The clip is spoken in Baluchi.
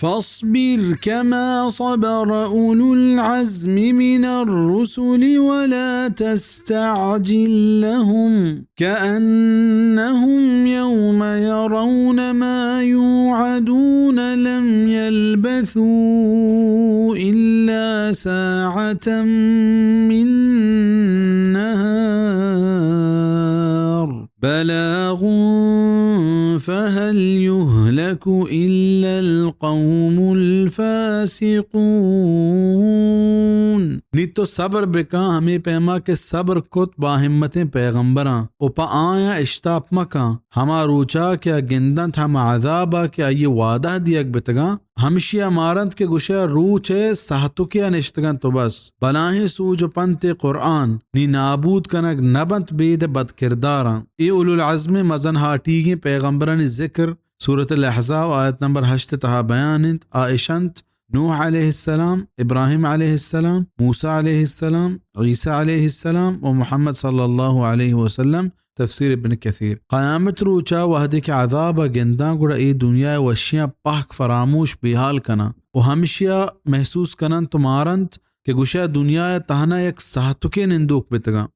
فاصبر كما صبر أولو العزم من الرسل ولا تستعجل لهم كأنهم يوم يرون ما يوعدون لم يلبثوا إلا ساعة من نهار بلاغ فهل يهلك إلا القوم الفاسقون۔ نی تو صبر بکن، ہمے پیما کہ صبر کت با ہمتیں پیغمبراں و پہ آیاں اشتاپ مکن، ہما روچا کہ آ گندنت، ہما عذابا کہ آئی وعدہ دیگ بتگاں، ہمشیا مارنت کہ گوشئے روچ ء سہتکے ء نشتگ انت و بس۔ بلاہیں سوج و پنتے قرآن نی نابود کنگ نہ بنت بید ء بدکرداراں۔ اے اولوالعزم ء مزن ہاٹیگیں پیغمبرانی ذکر سورت الاحزاب آیت نمبر ہشت ء تہا بیان انت، آ اش انت: نوح علیہ السلام، ابراہیم علیہ السلام، موسی علیہ السلام، عیسی علیہ السلام و محمد صلی اللہ علیہ وسلم۔ تفسیر ابن کثیر۔ قیامت روچا وہدے کہ عذابا گنداں، گڑا اے دنیا ء وشیاں پہک فراموش بیحال کناں و ہمشیا محسوس کننت و مارنت کہ گوشئے دنیا ء تہنا یک سہتکے نندوک بتگاں۔